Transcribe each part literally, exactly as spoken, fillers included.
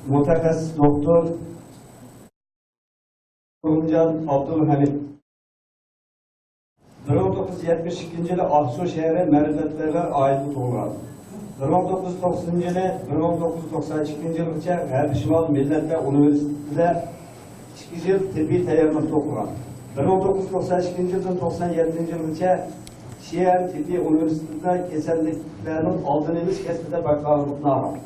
مۇتەخەسسىس دوختۇر تۇرغۇنجان ئابدۇلھەمىد. بىر مىڭ توققۇز يۈز يەتمىش ئىككىنچى يىلى ئاقسۇ شەھىرى مەرىپەتپەرۋەر ئائىلىدە تۇغۇلغان. بىر مىڭ توققۇز يۈز توقسىنىنچى يىلى بىر مىڭ توققۇز يۈز توقسان ئىككىنچى يىلغىچە غەربىي شىمال مىللەتلەر ئۇنىۋېرسىتېتىدا ئىككى يىل تېببىي تەييارلىقتا ئوقۇغان. بىر مىڭ توققۇز يۈز توقسان ئىككىنچى يىلدىن توقسان يەتتىنچى يىلغىچە شىئەن تېببىي ئۇنىۋېرسىتېتىدا كېسەللىكلەرنىڭ ئالدىنى ئېلىش كەسپىدە باكالارلىقنى ئالغان.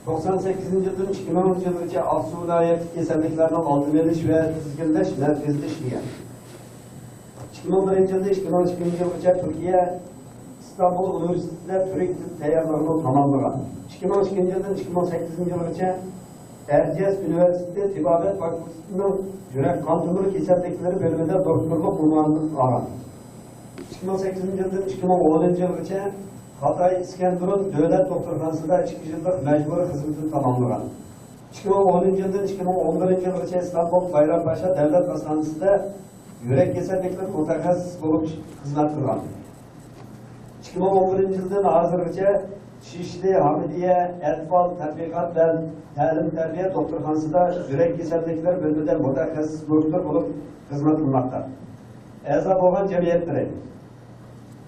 توقسان سەككىزىنچى يىلدىن ئىككى مىڭىنچى يىلغىچە ئاقسۇ ۋىلايەتلىك كېسەللىكلەرنىڭ ئالدىنى ئېلىش ۋە تىزگىنلەش مەركىزىدە ئىشلىگەن. ئىككى مىڭ بىرىنچى يىلدىن ئىككى مىڭ ئىككىنچى يىلغىچە تۈركىيە، ئىستانبۇل ئۇنىۋېرسىتېتىدا تۈرك تىل تەييارلىقىنى تاماملىغان. ئىككى مىڭ ئىككىنچى يىلدىن ئىككى مىڭ سەككىزىنچى يىلغىچە ئەرزىيەس ئۇنىۋېرسىتېتى تېبابەت فاكۇلتېتىنىڭ يۈرەك قان تومۇر كېسەللىكلىرى بۆلۈمىدە دوكتورلۇق ئۇنۋانىنى ئالغان. ئىككى مىڭ سەككىزىنچى يىلدىن ئىككى مىڭ ئونىنچى يىلغىچە خاتاي ئىسكەندەرۇن دۆلەت دوختۇرخانىسىدا ئىككى يىللىق مەجبۇرىي خىزمىتىنى تاماملىغان. ئىككى مىڭ ئونىنچى يىلدىن ئىككى مىڭ ئون بىرىنچى يىلغىچە ئىستانبۇل بايرامپاشا دۆلەت ھاستانىسىدا يۈرەك كېسەللىكلىرى مۇتەخەسسىسى بولۇپ خىزمەت قىلغان. ئىككى مىڭ ئون بىرىنچى يىلدىن ھازىرغىچە شىشلى ھامىدىيە ئەتىۋال تەتقىقات ۋە تەلىم تەربىيە دوختۇرخانىسىدا يۈرەك كېسەللىكلىرى بۆلۈمىدە مۇتەخەسسىس دوكتور بولۇپ خىزمەت قىلماقتا. ئەزا بولغان جەمئىيەتلىرى.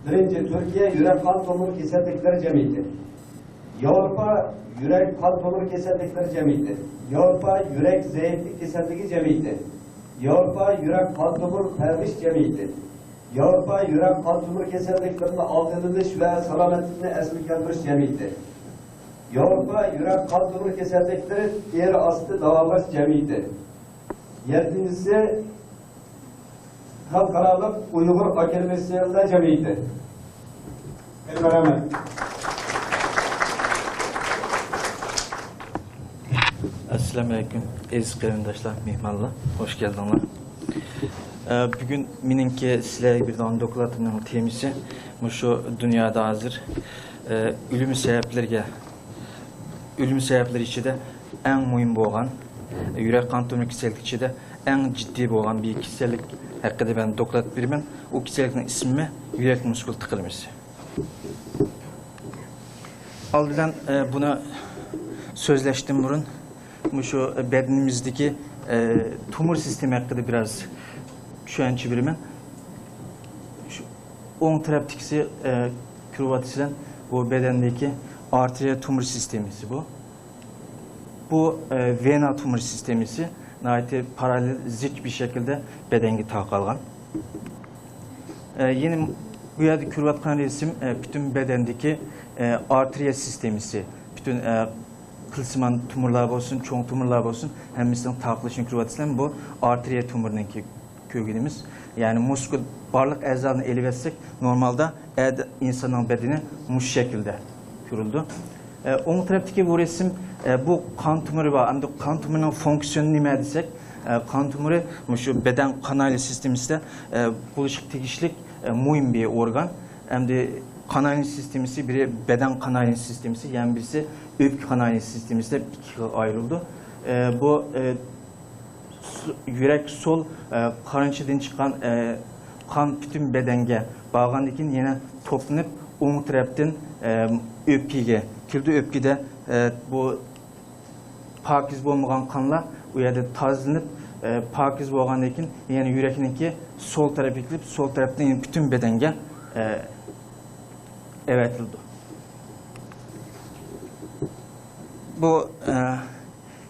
بىرىنچى، تۈركىيە يۈرەك قان تومۇر كېسەللىكلىرى جەمئىيىتى. ياۋروپا يۈرەك قان تومۇر كېسەللىكلىرى جەمئىيىتى. ياۋروپا يۈرەك زەئىپلىك كېسەللىكى جەمئىيىتى. ياۋروپا يۈرەك قان تومۇر پەرۋىش جەمئىيىتى. ياۋروپا يۈرەك قان تومۇر كېسەللىكلىرىنى ئالدىنى ئېلىش ۋە سالامەتلىكنى ئەسلىگە كەلتۈرۈش جەمئىيىتى. ياۋروپا يۈرەك قان تومۇر كېسەللىكلىرى ئېرى ئاستى داۋالاش جەمئىيىتى. يەتتىنچىسى، خەلقئارالىق ئۇيغۇر ئاكادېمىيەسىيلەر جەمئىيىتى. كۆپتىن رەھمەت. ئەسسالامۇ ئەلەيكۇم، ئەزىز قېرىنداشلار، مېھمانلار، خوش كەلدىڭلار. ئە، بۈگۈن مېنىڭكى سىلەرگە بېرىدىغان دوكلاتىمنىڭ تېمىسى مۇشۇ دۇنيادا ھازىر، ئە، ئۆلۈم سەۋەبلىرىگە، ئۆلۈم سەۋەبلىرى ئىچىدە ئەڭ مۇھىم بولغان، يۈرەك قان تومۇر كېسەللىكى ئىچىدە ئەڭ جىددىي بولغان بىر كېسەللىك ھەققىدە مەن دوكلات بېرىمەن. ئۇ كېسەللىكنىڭ ئىسمى يۈرەك مۇسكۇل تىقىلمىسى. ئالدى بىلەن، ئە، بۇنى سۆزلەشتىن بۇرۇن مۇشۇ بەدىنىمىزدىكى، ئە، تومۇر سىستېما ھەققىدە بىراز چۈشەنچە بېرىمەن. شۇ ئوڭ تەرەپتىكىسى، ئە، كۆرۈۋاتىسىلەر، بۇ بەدەندىكى ئارتېرىيە تومۇر سىستېمىسى بۇ. بۇ، ئە، ۋېنا تومۇر سىستېمىسى ناھايىتى پاراللېل، زىچ بىر شەكىلدە بەدەنگە تارقالغان. ئە، يەنە بۇ يەردە كۆرۈۋاتقان رەسىم، ئە، پۈتۈن بەدەندىكى، ئە، ئارتېرىيە سىستېمىسى، پۈتۈن، ئە، قىلسىمان تومۇرلار بولسۇن، چوڭ تومۇرلار بولسۇن، ھەممىسىنىڭ تارقىلىشىنى كۆرۈۋاتىسىلەر. بۇ ئارتېرىيە تومۇرنىڭكى كۆرگىنىمىز. يەنى مۇسكۇل بارلىق ئەزالارنى ئېلىۋەتسەك، نورمالدا ئىنساننىڭ بەدىنى مۇشۇ شەكىلدە كۆرۈلىدۇ. ئە، ئوڭ تەرەپتىكى بۇ رەسىم، ئە، بۇ قان تومۇرى بار. ئەمدى قان تومۇرىنىڭ فۇنكسىيونى نېمە دېسەك، ئە، قان تومۇرى مۇشۇ بەدەن قان ئايلىنىش سىستېمىسىدا، ئە، بولۇشقا تېگىشلىك، ئە، مۇھىم بىر ئورگان. ئەمدى قان ئايلىنىش سىستېمىسى، بىرى بەدەن قان ئايلىنىش سىستېمىسى، يەنە بىرسى ئۆپكە قان ئايلىنىش سىستېمىسى دەپ ئىككى خىلغا ئايرىلىدۇ. ئە، بۇ، ئە، سو-، يۈرەك سول، ئە، قارانچىدىن چىققان، ئە، قان پۈتۈن بەدەنگە بارغاندىن كېيىن يەنە توپلىنىپ، ئوڭ تەرەپتىن، ئە، ئۆپكىگە كېلىدۇ. ئۆپكىدە، ئە، بۇ پاكىز بولمىغان قانلار ئۇ يەردە تازىلىنىپ، ئە، پاكىز بولغاندىن كېيىن يەنە يۈرەكنىڭكى سول تەرىپىگە كېلىپ، سول تەرەپتىن يەنە پۈتۈن بەدەنگە، ئە، ئەۋەتىلىدۇ. بۇ، ئە،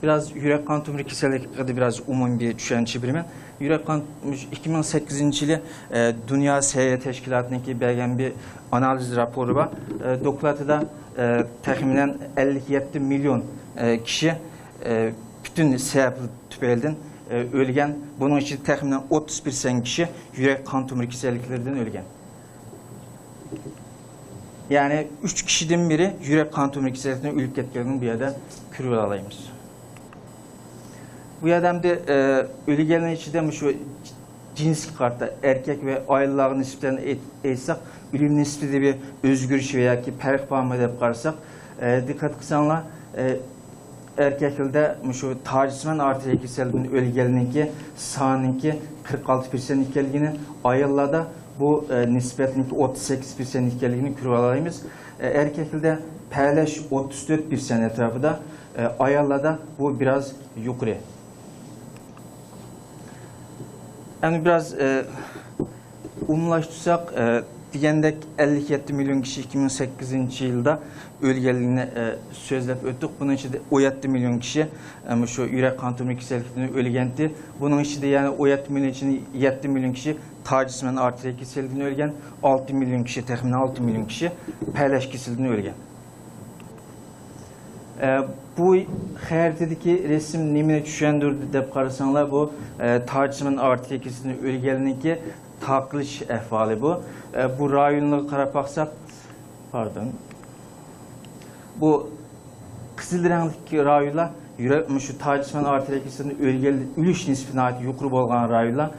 بىراز يۈرەك قان تومۇرى كېسەللىكى ھەققىدە بىراز ئومۇمىي بىر چۈشەنچە بېرىمەن. يۈرەك قان، مۇشۇ ئىككى مىڭ سەككىزىنچى يىلى، ئە، دۇنيا سەھىيە تەشكىلاتىنىڭكى بەرگەن بىر ئانالىز راپورى بار. ئە، دوكلاتىدا، ئە، تەخمىنەن ئەللىك يەتتە مىليون، ئە، كىشى، ئە، پۈتۈن سەۋەبلەر تۈپەيلىدىن، ئە، ئۆلگەن. بۇنىڭ ئىچىدە تەخمىنەن ئوتتۇز پىرسەنت كىشى يۈرەك قان تومۇر كېسەللىكلىرىدىن ئۆلگەن. يەنى ئۈچ كىشىدىن بىرى يۈرەك قان تومۇر كېسەللىكىدىن ئۆلۈپ كەتكەنلىكىنى بۇ يەردە كۆرۈۋالالايمىز. بۇ يەردە ئەمدى، ئە، ئۆلگەنلەر ئىچىدە مۇشۇ جىنسكە قارىتا، ئەركەك ۋە ئاياللارغا نىسبەتەن ئېيت-، ئېيتساق، ئۆلۈم نىسبىتىدە بىر ئۆزگىرىش ۋە ياكى پەرق بارمۇ دەپ قارىساق، ئە، دىققەت قىلساڭلار، ئە، ئەركەكلەردە مۇشۇ تاجسىمان ئارتېرىيە كېسەللىكىدىن ئۆلگەنلىكى سانىنىڭكى قىرىق ئالتە پىرسەنت ئىكەنلىكىنى، ئاياللاردا بۇ، ئە، نىسبەتنىڭكى ئوتتۇز سەككىز پىرسەنت ئىكەنلىكىنى كۆرۈۋالالايمىز. ئە، ئەركەكلەردە پەلەش ئوتتۇز تۆت پىرسەنت ئەتراپىدا، ئاياللاردا بۇ بىراز يۇقىرى. ئەمدى بىراز ئومۇملاشتۇرساق، دېگەندەك ئەللىك يەتتە مىليون كىشى ئىككى مىڭ سەككىزىنچى يىلدا ئۆلگەنلىكىنى سۆزلەپ ئۆتتۇق. بۇنىڭ ئىچىدە ئون يەتتە مىليون كىشى مۇشۇ يۈرەك قان تومۇر كېسەللىكىدىن ئۆلگەنتى. بۇنىڭ ئىچىدە يەنە ئون يەتتە مىليون ئىچىدە يەتتە مىليون كىشى تاجسىمان ئارتېرىيە كېسەللىكىدىن ئۆلگەن، ئالتە مىليون كىشى، تەخمىنەن ئالتە مىليون كىشى پەلەچ كېسىلىدىن ئۆلگەن. ئە، بۇ خەرىتىدىكى رەسىم نېمىنى چۈشەندۈردى دەپ قارىساڭلار، بۇ، ئە، تاجسىمان ئارتېرىيە كېسىلىدىن ئۆلگەنلىكى تارقىلىش ئەھۋالى بۇ. ئە، بۇ رايونلارغا قاراپ باقساق، پاردون. بۇ قىزىل رەڭلىك رايونلار يۈرەك، مۇشۇ تاجسىمان ئارتېرىيە كېسىلىدىن ئۆلگەن، ئۆلۈش نىسبىتى ناھايىتى يۇقىرى بولغان رايونلار،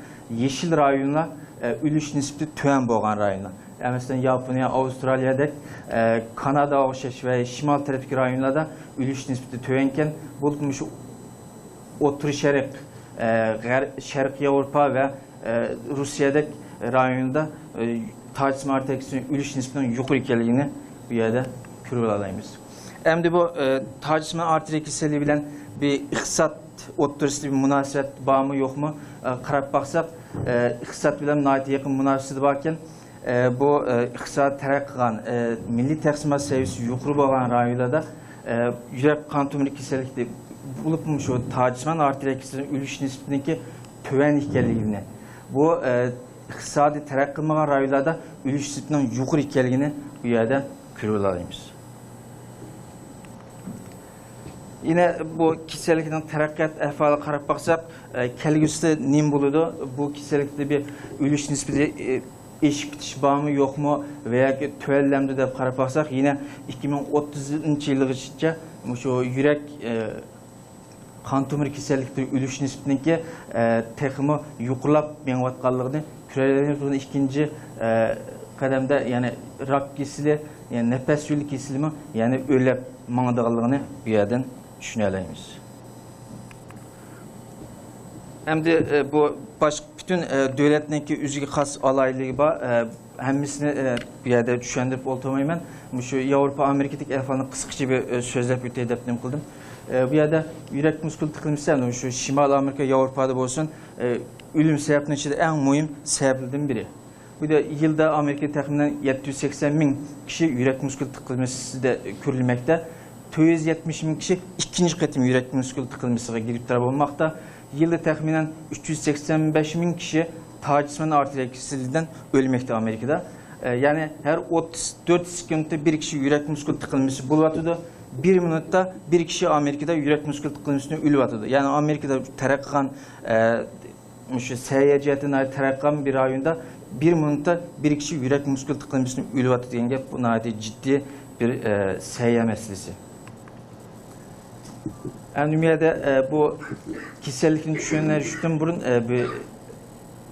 يېشىل رايونلار، ئە، ئۆلۈش نىسبىتى تۆۋەن بولغان رايونلار. ئە، مەسىلەن، ياپونىيە، ئاۋسترالىيەدەك، ئە، كاناداغا ئوخشاش ۋە شىمال تەرەپتىكى رايونلاردا ئۆلۈش نىسبىتى تۆۋەنكەن. بولۇپمۇ مۇشۇ ئوتتۇرا شەرق، ئە، غەر-، شەرقىي ياۋروپا ۋە، ئە، روسىيەدەك رايوندا، ئە، تاجسىمان ئارتېرىيە كېسىلىدىن ئۆلۈش نىسبىتىنىڭ يۇقىرى ئىكەنلىكىنى بۇ يەردە كۆرۈۋالالايمىز. ئەمدى بۇ، ئە، تاجسىمان ئارتېرىيە كېسەللىكى بىلەن بىر ئىقتىساد ئوتتۇرىسىدا بىر مۇناسىۋەت بارمۇ، يوقمۇ، ئە، قاراپ باقساق، ئە، ئىقتىساد بىلەن ناھايىتى يېقىن مۇناسىۋىتى باركەن. ئە، بۇ، ئە، ئىقتىساد تەرەققىي قىلغان، ئە، مىللىي تەقسىمات سەۋىيەسى يۇقىرى بولغان رايونلاردا، ئە، يۈرەك قان تومۇرى كېسەللىكى بولۇپمۇ شۇ تاجسىمان ئارتېرىيە كېسىلىنىڭ ئۆلۈش نىسبىتىنىڭكى تۆۋەن ئىكەنلىكىنى، بۇ، ئە، ئىقتىسادىي تەرەققىي قىلمىغان رايونلاردا ئۆلۈش نىسبىتىنىڭ يۇقىرى ئىكەنلىكىنى بۇ يەردە كۆرۈۋالالايمىز. يەنە بۇ كېسەللىكنىڭ تەرەققىيات ئەھۋالىغا قاراپ باقساق، ئە، كەلگۈسىدە نېمە بولىدۇ؟ بۇ كېسەللىكتە بىر ئۆلۈش نىسبىتى، ئە، ئېشىپ كېتىش بارمۇ، يوقمۇ ۋە ياكى تۆۋەنلەمدۇ دەپ قاراپ باقساق، يەنە ئىككى مىڭ ئوتتۇزىنچى يىلغىچە مۇشۇ يۈرەك، ئە، قان تومۇر كېسەللىكلىرى ئۆلۈش نىسبىتىنىڭكى، ئە، تېخىمۇ يۇقىرىلاپ مېڭىۋاتقانلىقىنى كۆرەلەيمىز. بۇنى ئىككىنچى، ئە، قەدەمدە، يەنى راك كېسىلى، يەنى نەپەس يولى كېسىلىمۇ يەنە ئۆرلەپ ماڭىدىغانلىقىنى بۇ يەردىن چۈشىنەلەيمىز. ئەمدى، ئە، بۇ باشقا پۈتۈن، ئە، دۆلەتنىڭكى ئۆزىگە خاس ئالاھىدىلىكى بار. ئە، ھەممىسىنى، ئە، بۇ يەردە چۈشەندۈرۈپ ئولتۇرمايمەن. مۇشۇ ياۋروپا، ئامېرىكىدىكى ئەھۋالنى قىسقىچە بىر، ئە، سۆزلەپ ئۆتەي دەپ نېمە قىلدىم. ئە، بۇ يەردە يۈرەك مۇسكۇل تىقىلمىسى، مۇشۇ شىمالىي ئامېرىكا، ياۋروپادا بولسۇن، ئە، ئۆلۈم سەۋەبىنىڭ ئىچىدە ئەڭ مۇھىم سەۋەبلەردىن بىرى. بۇ يەردە يىلدا ئامېرىكىدا تەخمىنەن يەتتە يۈز سەكسەن مىڭ كىشى يۈرەك مۇسكۇل تىقىلمىسىدە كۆرۈلمەكتە. تۆت يۈز يەتمىش مىڭ كىشى ئىككىنچى قېتىم يۈرەك مۇسكۇل تىقىلمىسىغا گىرىپتار بولماقتا. يىلدا تەخمىنەن ئۈچ يۈز سەكسەن بەش مىڭ كىشى تاجسىمان ئارتېرىيە كېسىلىدىن ئۆلمەكتە ئامېرىكىدا. ئە، يەنى ھەر ئوتتۇز تۆت سېكۇنتتا بىر كىشى يۈرەك مۇسكۇل تىقىلمىسى بولۇۋاتىدۇ. بىر مىنۇتتا بىر كىشى ئامېرىكىدا يۈرەك مۇسكۇل تىقىلمىسىدىن ئۆلۈۋاتىدۇ. يەنى ئامېرىكىدا تەرەققىي قىلغان، ئە، مۇشۇ سەھىيە جەھەتتىن ناھايىتى تەرەققىي قىلغان بىر رايوندا بىر مىنۇتتا بىر كىشى يۈرەك مۇسكۇل تىقىلمىسىدىن ئۆلۈۋاتىدۇ دېگەن گەپ، بۇ ناھايىتى جىددىي بىر، ئە، سەھىيە مەسىلىسى. ئەمدى بۇ يەردە، ئە، بۇ كېسەللىكنى چۈشەندۈرۈشتىن بۇرۇن، ئە، بۇ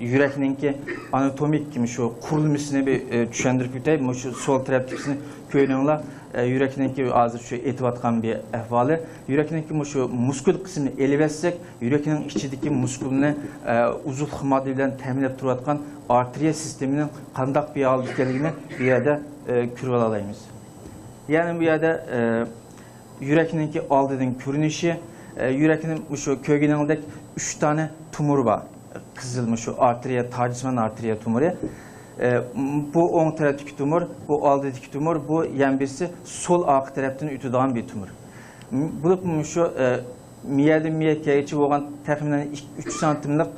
يۈرەكنىڭكى ئاناتومىك مۇشۇ قۇرۇلمىسىنى بىر، ئە، چۈشەندۈرۈپ ئۆتەي. مۇشۇ سول تەرەپتىكىسىنى كۆرۈڭلار. ئە، يۈرەكنىڭكى ھازىر شۇ ئېتىۋاتقان بىر ئەھۋالى. يۈرەكنىڭكى مۇشۇ مۇسكۇل قىسمىنى ئېلىۋەتسەك، يۈرەكنىڭ ئىچىدىكى مۇسكۇلنى، ئە، ئوزۇقلۇق ماددا بىلەن تەمىنلەپ تۇرۇۋاتقان ئارتېرىيە سىستېمىنىڭ قانداق بىر ھالدا ئىكەنلىكىنى بۇ يەردە، ئە، كۆرۈۋالالايمىز. يەنى بۇ يەردە، ئە، يۈرەكنىڭكى ئالدىدىن كۆرۈنۈشى، ئە، يۈرەكنىڭ مۇشۇ كۆرگىنىڭدەك ئۈچ دانە تومۇرى بار. قىزىل مۇشۇ ئارتېرىيە، تاجسىمان ئارتېرىيە تومۇرى. ئە، بۇ ئوڭ تەرەپتىكى تومۇر، بۇ ئالدىدىكى تومۇر، بۇ يەنە بىرسى سول ئارقا تەرەپتىن ئۆتىدىغان بىر تومۇر. بولۇپمۇ مۇشۇ، ئە، مىيەدىن مىيەگىچە بولغان تەخمىنەن ئىككى، ئۈچ سانتىملىق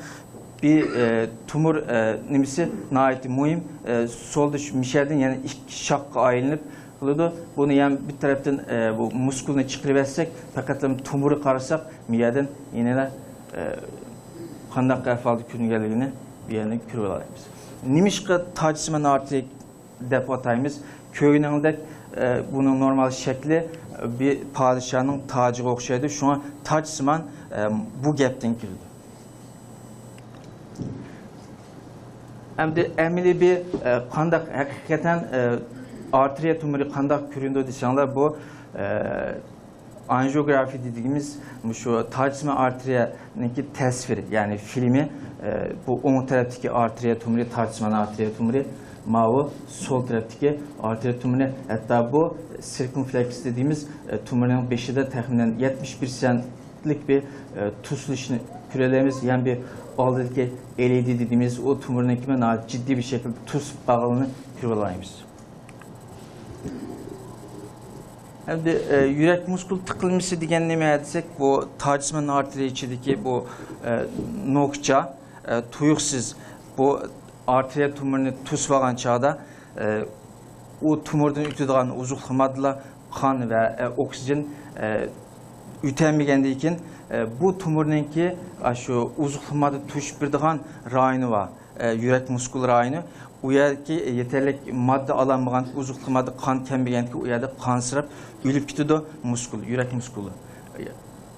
بىر، ئە، تومۇر، ئە، نېمىسى ناھايىتى مۇھىم. ئە، سولدا شۇ مىشەدىن يەنە ئىككى شاخقا ئايلىنىپ قالىدۇ. بۇنى يەنە بىر تەرەپتىن، ئە، بۇ مۇسكۇلنى چىقىرىۋەتسەك، پەقەتلا تومۇرى قارىساق، مىيەدىن يەنىلا، ئە، قانداق ئەھۋالدا كۆرۈنگەنلىكىنى بۇ يەردىن كۆرۈۋالالايمىز. نېمىشقا تاجسىمان ئارتېرىيە دەپ ئاتايمىز؟ كۆرگىنىڭدەك، ئە، بۇنىڭ نورمال شەكلى بىر پادىشاھنىڭ تاجىغا ئوخشايدۇ. شۇڭا تاجسىمان، ئە، بۇ گەپتىن كېلىدۇ. ئەمدى ئەمەلىي بىر، ئە، قانداق ھەقىقەتەن، ئە، ئارتېرىيە تومۇرى قانداق كۆرۈنىدۇ دېسەڭلار، بۇ، ئە، ئانژىيوگرافىيە دېگىنىمىز مۇشۇ تاجسىمان ئارتېرىيەنىڭكى تەسۋىرى، يەنى فىلىمى، ئە، بۇ ئوڭ تەرەپتىكى ئارتېرىيە تومۇرى، تاجسىمان ئارتېرىيە تومۇرى، ماۋۇ سول تەرەپتىكى ئارتېرىيە تومۇرى، ھەتتا بۇ سىركۇمفلېكس دېدىيمىز، ئە، تومۇرنىڭ بېشىدا تەخمىنەن يەتمىش پىرسەنتلىك بىر، ئە، توسۇلۇشنى كۆرەلەيمىز. يەنە بىر ئالدىدىكى ئېل ئېي دى دېدىيمىز، ئۇ تومۇرنىڭكىمۇ ناھايىتى جىددىي بىر شەكىلدە توسۇپ قالغىنىنى كۆرۈۋالالايمىز. ئەمدى، ئە، يۈرەك مۇسكۇل تىقىلمىسى دېگەن نېمە دېسەك، بۇ تاجسىمان ئارتېرىيە ئىچىدىكى بۇ، ئە، نوكچا، ئە، تۇيۇقسىز بۇ ئارتېرىيە تومۇرىنى توسۇۋالغان چاغدا، ئە، ئۇ تومۇردىن ئۆتىدىغان ئوزۇقلۇق ماددىلار، قان ۋە، ئە، ئوكسىگېن، ئە، ئۆتەلمىگەندىن كېيىن، ئە، بۇ تومۇرنىڭكى، ئاشۇ ئوزۇقلۇق ماددا توشۇپ بېرىدىغان رايونى بار. ئە، يۈرەك مۇسكۇل رايونى، ئۇ يەردىكى يېتەرلىك ماددا ئالالمىغان، ئوزۇقلۇق ماددا قان كەلمىگەندىكىن، ئۇ يەردە قانسىراپ ئۆلۈپ كېتىدۇ مۇسكۇل، يۈرەك مۇسكۇلى.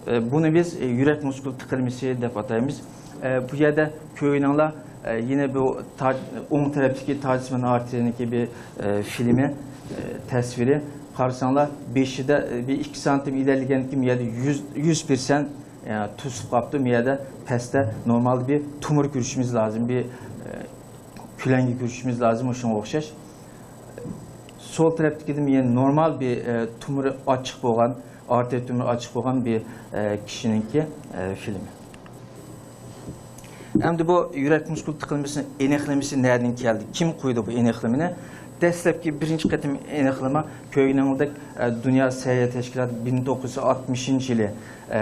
ئە، بۇنى بىز، ئە، يۈرەك مۇسكۇل تىقىلمىسى دەپ ئاتايمىز. ئە، بۇ يەردە كۆرگىنىڭلار، ئە، يەنە بۇ تاج-، ئوڭ تەرەپتىكى تاجسىمان ئارتېرىيەنىڭكى بىر، ئە، فىلىمى، ئە، تەسۋىرى. قارىساڭلار، بېشىدا، ئە، بىر ئىككى سانتىم ئىلەرلىگەندىكىن، بۇ يەردە يۈز، يۈز پىرسەنت، ئە، توسۇپ قاپتۇ. بۇ يەردە پەستە نورمال بىر تومۇر كۆرۈشىمىز لازىم، بىر، ئە، كۆلەڭگە كۆرۈشىمىز لازىم، شۇنىڭغا ئوخشاش. سول تەرەپتىكىدىن يەنە نورمال بىر، ئە، تومۇرى ئاچچىق بولغان، ئارتېرىيە تومۇرى ئاچچىق بولغان بىر، ئە، كىشىنىڭكى، ئە، فىلىمى. ئەمدى بۇ يۈرەك مۇسكۇل تىقىلمىسىنىڭ ئېنىقلىمىسى نەدىن كەلدى؟ كىم قويدى بۇ ئېنىقلىمىنى؟ دەسلەپكى بىرىنچى قېتىم ئېنىقلىما كۆرگىنىڭىزدەك، ئە، دۇنيا سەھىيە تەشكىلاتى بىر مىڭ توققۇز يۈز ئاتمىشىنچى يىلى، ئە،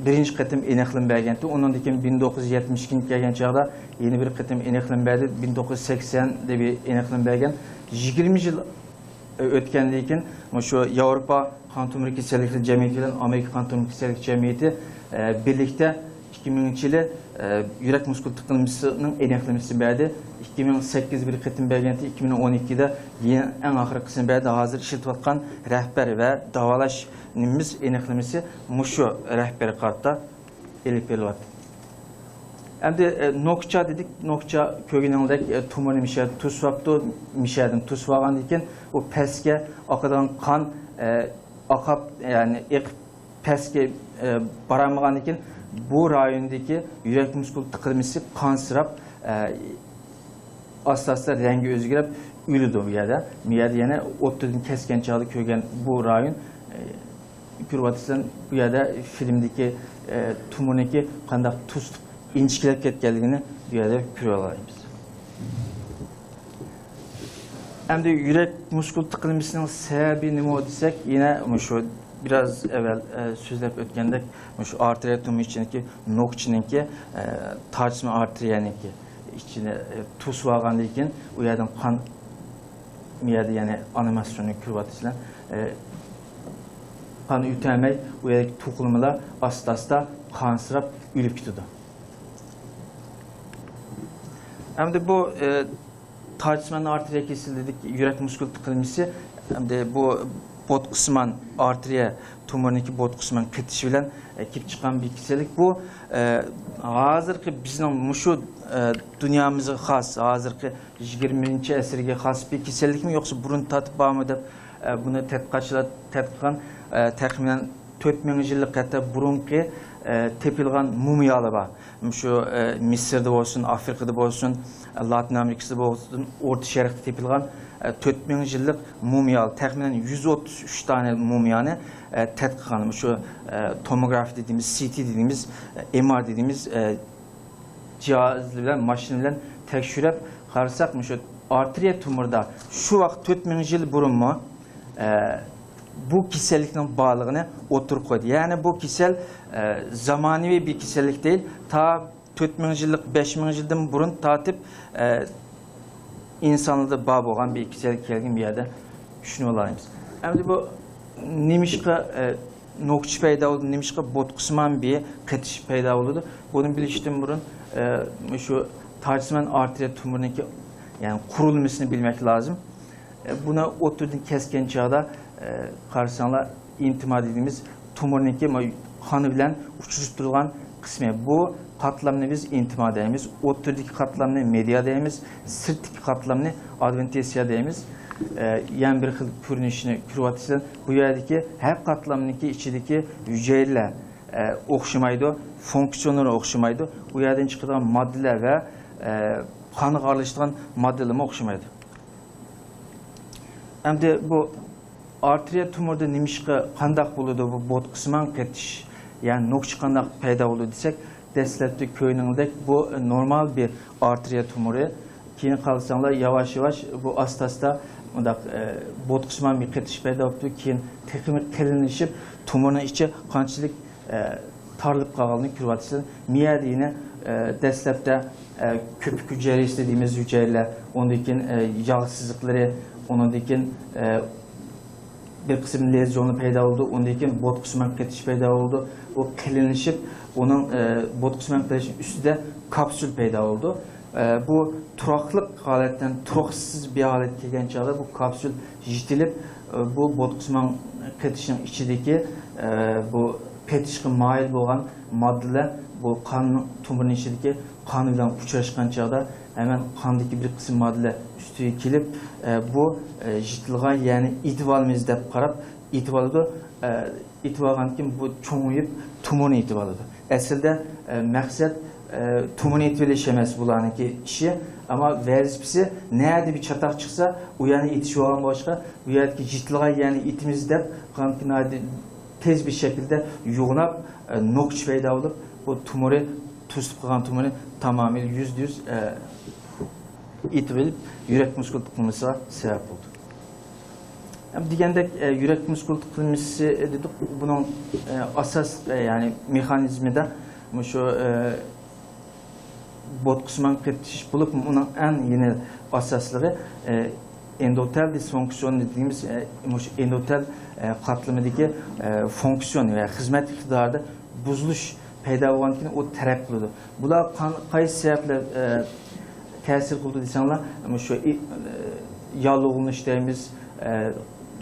بىرىنچى قېتىم ئېنىقلىما بەرگەنتى. ئۇنىڭدىن كېيىن بىر مىڭ توققۇز يۈز يەتمىش ئىككىنچى يىلى كەلگەن چاغدا يەنە بىر قېتىم ئېنىقلىما بەردى. بىر مىڭ توققۇز يۈز سەكسەن دە بىر ئېنىقلىما بەرگەن. يىگىرمە يىل ئۆتكەندىن كېيىن مۇشۇ ياۋروپا قان تومۇر كېسەللىكلىرى جەمئىيىتى بىلەن ئامېرىكا قان تومۇر كېسەللىكلىرى جەمئىيىتى، ئە، بىرلىكتە ئىككى مىڭىنچى يىلى، ئە، يۈرەك مۇسكۇل تىقىلمىسىنىڭ ئېنىقلىمىسىنى بەردى. ئىككى مىڭ سەككىز بىر قېتىم بەرگەنتى، ئىككى مىڭ ئون ئىككىدە يەنە ئەڭ ئاخىرقىسىنى بەردى. ھازىر ئىشلىتىۋاتقان رەھبەر ۋە داۋالاش نېمىمىز، ئېنىقلىمىسى مۇشۇ رەھبەرگە قارىتا ئېلىپ بېرىلىۋاتىدۇ. ئەمدى، ئە، نوكچا دېدۇق، نوكچا كۆرگىنىڭدەك، ئە، تومۇرنى مىشەدە توسۇۋاپتۇ، مىشەدىن توسۇۋالغاندىن كېيىن ئۇ پەسكە ئاقىدىغان قان، ئە، ئاقاپ، يەنى ئېقىپ پەسكە، ئە، بارالمىغاندىن كېيىن بۇ رايوندىكى يۈرەك مۇسكۇل تىقىلمىسى قانسىراپ، ئە، ئاستا-ئاستا رەڭگى ئۆزگىرىپ ئۆلىدۇ بۇ يەردە. بۇ يەردە يەنە ئوتتۇرىدىن كەسكەن چاغدا كۆرگەن بۇ رايون، ئە، كۆرۈۋاتىسىلەر، بۇ يەردە فىلىمدىكى، ئە، تومۇرنىڭكى قانداق توسۇلۇپ ئىنچىكىلەپ كەتكەنلىكىنى بۇ يەردە كۆرۈۋالالايمىز. ئەمدى يۈرەك مۇسكۇل تىقىلمىسىنىڭ سەۋەبى نېمە دېسەك، يەنە مۇشۇ بىراز ئەۋۋەل، ئە، سۆزلەپ ئۆتكەندەك، مۇشۇ ئارتېرىيە تومۇر ئىچىدىكى نوكچىنىڭكى، ئە، تاجسىمان ئارتېرىيەنىڭكى ئىچىنى، ئە، توسۇۋالغاندىن كېيىن، ئۇ يەردىن قان، ئۇ يەردە يەنە ئانىماتسىيوننى كۆرۈۋاتىسىلەر. ئە، قان ئۆتەلمەي، ئۇ يەردىكى توقۇلمىلار ئاستا-ئاستا قانسىراپ ئۆلۈپ كېتىدۇ. ئەمدى بۇ، ئە، تاجسىمان ئارتېرىيە كېسىلى دېدۇق، يۈرەك مۇسكۇل تىقىلمىسى، ئەمدى بۇ بوتقىسىمان ئارتېرىيە تومۇرىنىڭكى بوتقىسىمان قېتىشى بىلەن، ئە، كېلىپ چىققان بىر كېسەللىك. بۇ، ئە، ھازىرقى بىزنىڭ مۇشۇ، ئە، دۇنيامىزغا خاس، ھازىرقى يىگىرمىنچى ئەسىرگە خاس بىر كېسەللىكمۇ يوقسا بۇرۇن تارتىپ بارمۇ دەپ، ئە، بۇنى تەتقىقاتچىلار تەتقىق قىلغان، ئە، تەخمىنەن تۆت مىڭ يىللىق ھەتتا بۇرۇنقى، ئە، تېپىلغان مۇمىيالار بار. مۇشۇ، ئە، مىسىردا بولسۇن، ئافرىقىدا بولسۇن، لاتىن ئامېرىكىسىدا بولسۇن، ئورتا شەرقتە تېپىلغان، ئە، تۆت مىڭ يىللىق مۇمىيالار، تەخمىنەن يۈز ئوتتۇز ئۈچ دانە مۇمىيانى، ئە، تەتقىق قىلغان. مۇشۇ، ئە، توموگراف دېدىيمىز، سى تى دېدىيمىز، ئە، ئېم ئار دېدىيمىز، ئە، جىھازلار بىلەن، ماشىنا بىلەن تەكشۈرۈپ قارىساق، مۇشۇ ئارتېرىيە تومۇردا شۇ ۋاقىت تۆت مىڭ يىل بۇرۇنمۇ، ئە، بۇ كېسەللىكنىڭ بارلىقىنى ئوتتۇرىغا قويدى. يەنى بۇ كېسەل، ئە، زامانىۋى بىر كېسەللىك دەيلى، تا تۆت مىڭ يىللىق، بەش مىڭ يىلدىن بۇرۇن تارتىپ، ئە، ئىنسانلاردا بار بولغان بىر كېسەللىك ئىكەنلىكىنى بۇ يەردە چۈشىنىۋالايمىز. ئەمدى بۇ نېمىشقا، ئە، نوكچا پەيدا بولىدۇ، نېمىشقا بوتقىسىمان بىر قېتىش پەيدا بولىدۇ؟ بۇنى بىلىشتىن بۇرۇن، ئە، شۇ تاجسىمان ئارتېرىيە تومۇرىنىڭكى، يەنى قۇرۇلمىسىنى بىلمەك لازىم. ئە، بۇنى ئوتتۇرىدىن كەسكەن چاغدا، ئە، قارىساڭلار، ئىنتىما دېدىيمىز، تومۇرنىڭكى مانا قان بىلەن ئۇچرىشىپ تۇرىدىغان قىسمى. بۇ قاتلامنى بىز ئىنتىما دەيمىز، ئوتتۇرىدىكى قاتلامنى مېدىيا دەيمىز، سىرتتىكى قاتلامنى ئادۋېنتىسىيا دەيمىز. ئە، يەنە بىر خىل كۆرۈنۈشىنى كۆرۈۋاتىسىلەر. بۇ يەردىكى ھەر قاتلامنىڭكى ئىچىدىكى ھۈجەيرىلەر، ئە، ئوخشىمايدۇ، فۇنكسىيونېرى ئوخشىمايدۇ. ئۇ يەردىن چىقىدىغان ماددىلار ۋە، ئە، قانغا ئارىلىشىدىغان ماددىلارمۇ ئوخشىمايدۇ. ئەمدى بۇ ئارتېرىيە تومۇرىدا نېمىشقا، قانداق بولىدۇ بۇ بوتقىسىمان قېتىش، يەنى نوكچا قانداق پەيدا بولىدۇ دېسەك، دەسلەپتە كۆرگىنىڭدەك بۇ نورمال بىر ئارتېرىيە تومۇرى. كېيىن قارىساڭلار ياۋاش-ياۋاش بۇ ئاستا-ئاستا مۇنداق، ئە، بوتقىسىمان بىر قېتىش پەيدا بولۇپتۇ. كېيىن تېخىمۇ قېلىنلىشىپ، تومۇرنىڭ ئىچى قانچىلىك، ئە، تارىلىپ قالغانلىقىنى كۆرۈۋاتىسىز. مىيەدە يەنە، ئە، دەسلەپتە، ئە، كۆپۈك ھۈجەيرىسى دەيمىز، ھۈجەيرىلەر، ئۇنىڭدىن كېيىن، ئە، ياغ سىزىقلىرى، ئۇنىڭدىن كېيىن، ئە، بىر قىسىم لېزيونلار پەيدا بولىدۇ، ئۇنىڭدىن كېيىن بوتقىسىمان قېتىش پەيدا بولىدۇ. ئۇ قېلىنلىشىپ، ئۇنىڭ، ئە، بوتقىسىمان قېتىشنىڭ ئۈستىدە كاپسۇل پەيدا بولىدۇ. ئە، بۇ تۇراقلىق ھالەتتىن تۇراقسىز بىر ھالەتكە كەلگەن چاغدا بۇ كاپسۇل يېتىلىپ، ئە، بۇ بوتقىسمان قېتىشنىڭ ئىچىدىكى، ئە، بۇ قېتىشقا مايىل بولغان ماددىلار بۇ قان تومۇرىنىڭ ئىچىدىكى قان بىلەن ئۇچراشقان چاغدا ھەمەن قاندىكى بىر قىسىم ماددىلار ئۈستىگە كېلىپ، ئە، بۇ، ئە، يېتىلغان يەرنى ئېتىۋالىمىز دەپ قاراپ ئېتىۋالىدۇ. ئە، ئېتىۋالغاندىن كېيىن بۇ چوڭىيىپ تومۇرنى ئېتىۋالىدۇ. ئەسلىدە، ئە، مەقسەت، ئە، تومۇرنى ئېتىۋېلىش ئەمەس بۇلارنىڭكى ئىشى. ئەمما ۋەزىپىسى نەدە بىر چاتاق چىقسا، ئۇ يەرنى ئېتىش بولغان بولۇشقا، بۇ يەردىكى يېتىلغان يەرنى ئېتىمىز دەپ، قاندىكى ناھايىتى تېز بىر شەكىلدە يوغىناپ، ئە، نوكچا پەيدا بولۇپ، بۇ تومۇرى، توسۇلۇپ قالغان تومۇرى تامامىيلا يۈزدە يۈز، ئە، ئېتىۋېلىپ، يۈرەك مۇسكۇل تىقىلمىسىغا سەۋەب بولىدۇ. ھەم دېگەندەك، ئە، يۈرەك مۇسكۇل تىقىلمىسى دېدۇق، بۇنىڭ، ئە، ئاساسلىق، ئە، يەنى مېخانىزمىدا مۇشۇ، ئە، بوتقىسىمان قېتىش بولۇپ، ئۇنىڭ ئەڭ يەنە ئاساسلىقى، ئە، ئېندوتېل دىسفۇنكسىيونى دېگىنىمىز، ئە، مۇشۇ ئېندوتېل، ئە، قاتلىمىدىكى، ئە، فۇنكسىيون ۋە خىزمەت ئىقتىدارىدا بۇزۇلۇش پەيدا بولغاندىن كېيىن ئۇ تەرەققىي قىلىدۇ. بۇلار قان-، قايسى سەۋەبلەر، ئە، تەسىر قىلىدۇ دېسەڭلار، مۇشۇ ئى-، ئە، ياللۇغلىنىش دەيمىز، ئە،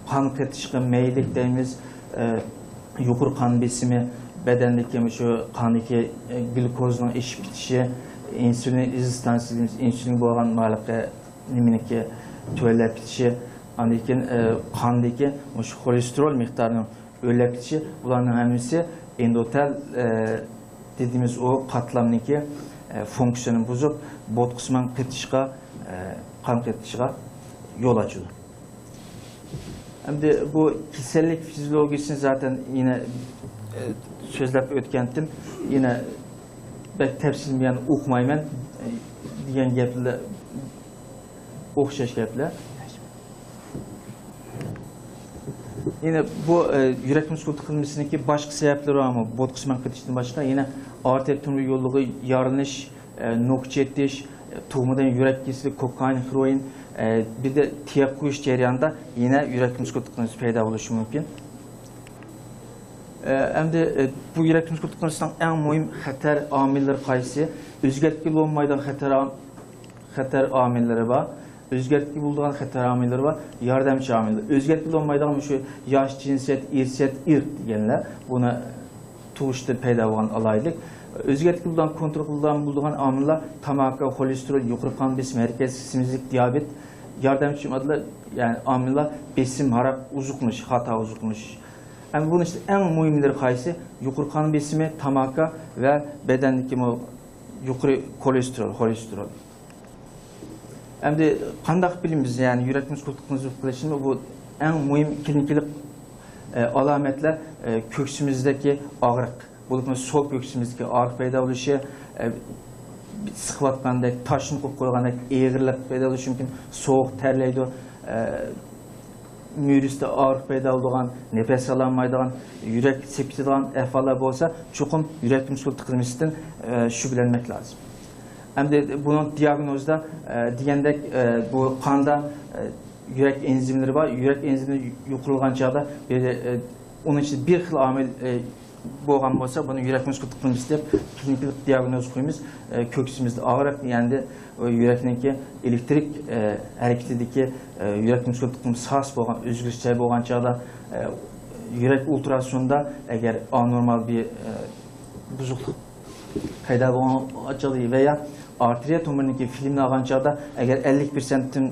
قان قېتىشقا مەيىللىك دەيمىز، ئە، يۇقىرى قان بېسىمى، بەدەندىكى مۇشۇ قاندىكى، ئە، گلۇكوزىنىڭ ئېشىپ كېتىشى، ئىنسۇلىن رېزىستانسى دەيمىز، ئىنسۇلىن بولغان مالىقى نېمىنىڭكى تۆۋەنلەپ كېتىشى، ئاندىن كېيىن، ئە، قاندىكى مۇشۇ خولېستېرول مىقدارىنىڭ ئۆرلەپ كېتىشى، بۇلارنىڭ ھەممىسى ئېندوتېل، ئە، دېدىمىز ئۇ قاتلامنىڭكى، ئە، فۇنكسىيىسىنى بۇزۇپ، بوتقىسىمان قېتىشقا، ئە، قان قېتىشىغا يول ئاچىدۇ. ئەمدى بۇ كېسەللىك فىزىولوگىيىسىنى زاتەن يەنە، ئە، سۆزلەپ ئۆتكەنتىم. يەنە بەك تەپسىلىي يەنە ئوقۇمايمەن، ئە، دېگەن گەپلەر ئوخشاش گەپلەر. يەنە بۇ، ئە، يۈرەك مۇسكۇل تىقىلمىسىنىڭكى باشقا سەۋەبلىرى بارمۇ؟ بوتقىسىمان قېتىشتىن باشقا يەنە ئارتېرىيە تومۇر يوللىرىغا يارىلىنىش، ئە، نوكچا يېتىش، ئە، تۇغمىدىن يۈرەك كېسىلى، كوكائىن، خېروئىن، ئە، بىر دە تىيەك قويۇش جەريانىدا يەنە يۈرەك مۇسكۇل تىقىلمىسى پەيدا بولۇشى مۇمكىن. ئە، ئەمدى، ئە، بۇ يۈرەك مۇسكۇل تىقىلمىسىنىڭ ئەڭ مۇھىم خەتەر ئامىللىرى قايسى؟ ئۆزگەرتكىلى بولمايدىغان خەتەر ئام-، خەتەر ئامىللىرى بار. ئۆزگەرتكىلى بولىدىغان خەتەر ئامىللىرى بار، ياردەمچى ئامىللار. ئۆزگەرتكىلى بولمايدىغان مۇشۇ ياش، جىنسىيەت، ئىرسىيەت، ئىرق دېگەنلەر. بۇنى تۇغۇشتا پەيدا بولغان ئالاھىدىلىك. ئۆزگەرتكىلى بولىدىغان، كونترول قىلىدىغان بولىدىغان ئامىللار تاماكا، خولېستېرول، يۇقىرى قان بېسىم، ھەرىكەتسىز سېمىزلىك، دىيابېت، ياردەمچى ماددىلار، يەنى ئامىللار بېسىم، ھاراق، ئوزۇقلىنىش، خاتا ئوزۇقلىنىش. ئەمما بۇنىڭ ئىچىدە ئەڭ مۇھىملىرى قايسى؟ يۇقىرى قان بېسىمى، تاماكا ۋە بەدەندىكى مۇ-، يۇقىرى خولېستېرول، خولېستېرول. ئەمدى قانداق بىلىمىز، يەنى يۈرەك مۇسكۇل تىقىلمىسى قىلىشنى؟ بۇ ئەڭ مۇھىم كلىنىكىلىق، ئە، ئالامەتلەر، ئە، كۆكسىمىزدىكى ئاغرىق، بولۇپمۇ سول كۆكسىمىزدىكى ئاغرىق پەيدا بولۇشى، ئە، سىقىۋاتقاندەك، تاشنى قويۇپ قويغاندەك ئېغىرلىق پەيدا بولۇشى مۇمكىن، سوغۇق تەرلەيدۇ، ئە، مۈرىسىدە ئاغرىق پەيدا بولىدىغان، نەپەس ئالالمايدىغان، يۈرەك سېپىتىدىغان ئەھۋاللار بولسا، چوقۇم يۈرەك مۇسكۇل تىقىلمىسىدىن، ئە، شۈبھىلەنمەك لازىم. ئەمدى بۇنىڭ دىياگنوزىدا، ئە، دېگەندەك، ئە، بۇ قاندا، ئە، يۈرەك ئېنزىملىرى بار. يۈرەك ئېنزىمى يۇقىرىلىغان چاغدا بىر، ئە، ئۇنىڭ ئىچىدە بىر خىل ئامىل، ئە، بولغان بولسا، بۇنى يۈرەك مۇسكۇل تىقىلمىسى دەپ كلىنىكىلىق دىياگنوز قويىمىز. ئە، كۆكسىمىزدە ئاغرىق، يەنى يۈرەكنىڭكى ئېلېكتىرىك، ئە، ھەرىكىتىدىكى، ئە، يۈرەك مۇسكۇل تىقىلمىسى ساس بولغان، ئۆزگىرىشلەر بولغان چاغدا، ئە، يۈرەك ئۇلتراسوندا ئەگەر ئانورمال بىر، ئە، بۇزۇقلۇق پەيدا بولغان چاغدا ۋە يا ئارتېرىيە تومۇرىنىڭكى فىلىمنى ئالغان چاغدا ئەگەر ئەللىك پىرسەنتتىن